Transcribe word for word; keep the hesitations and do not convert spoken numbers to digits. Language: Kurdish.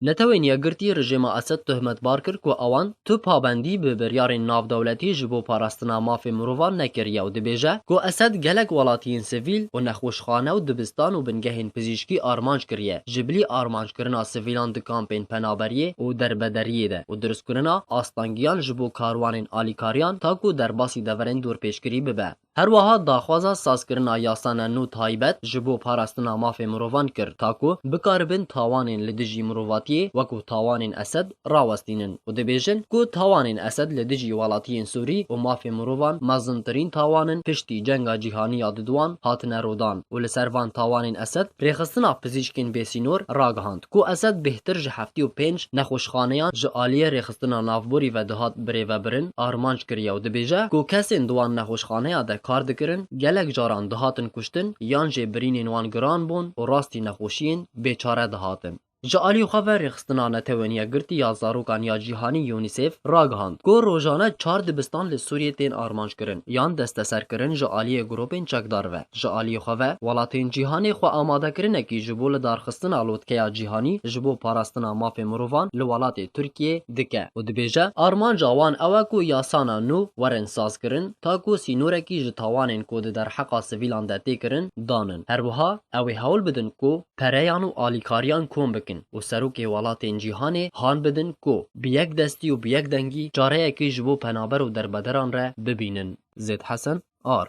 Netewên Yekgirtî rejîma Esed tohmetbar kir ku ewan tu pabendî bi biryarên navdewletî ji bo parastina mafê mirovan nekiriye û dibêje ku Esed gelek welatiyên sivîl û nexweşxane û dibistan û bingehên pizîşkî armanc kiriye, ji bilî armancekirina sivîlan di kampên penaberiyê û derbederiyê de û dirustkirina astangiyan ji bo karwanên alîkariyan ta ku derbasî deverên dorpêçkirî bibe. Her wiha daxwaza sazkirina yasana nû taybet ji bo parastina mafê mirovan kir, ta ku bikaribin tawanên li dijî mirovatiyê wekû tawanên Esed rawestînin û dibêjin ku tawanên Esed li dijî welatiyên Sûrî û mafê mirovan mezintirîn tawan in piştî cenga cîhanî ya diduan hatine rodan û li ser van tawanên Esed rêxistina pizîşkên bêsînor ragihand ku Esed bêhtir ji heftê û pênc nexweşxaneyan ji aliyê rêxistina navborî ve dihat birêvebirin armanc kiriye û dibêje ku kesên di wan nexweşxaneya de kar dikirin gelek caran dihatin kuştin yan jî birînên wan giran bûn û rastî nexweşiyên bêçare dihatin. Ji alî xwe ve Rêxistina Netewên Yekgirtî ya Zarokan ya Cîhanî, UNICEF, ragihand ku rojane çar dibistan li Sûriyê tên armanckirin yan desteserkirin ji aliyê grûpên çekdar ve. Ji alî xwe ve, welatên cîhanê xwe amadekirinekî ji bo lidarxistina lotkeya cîhanî ji bo parastina mafê mirovan li welatê Tirkiyê dike û dibêje, armanca wan ew e ku yasana nû werin sazkirin, ta ku sînorekî ji tawanên ku di derheqa sivîlan de tê kirin, danin. Her wiha ew ê hewl bidin ku pereyan û alîkariyan kom bikin û serokê welatên cîhanê han bidin ku bi yek destî û bi yek dengî çareyekî ji bo penaber û derbederan re bibînin. Zêd Hesen, Ar.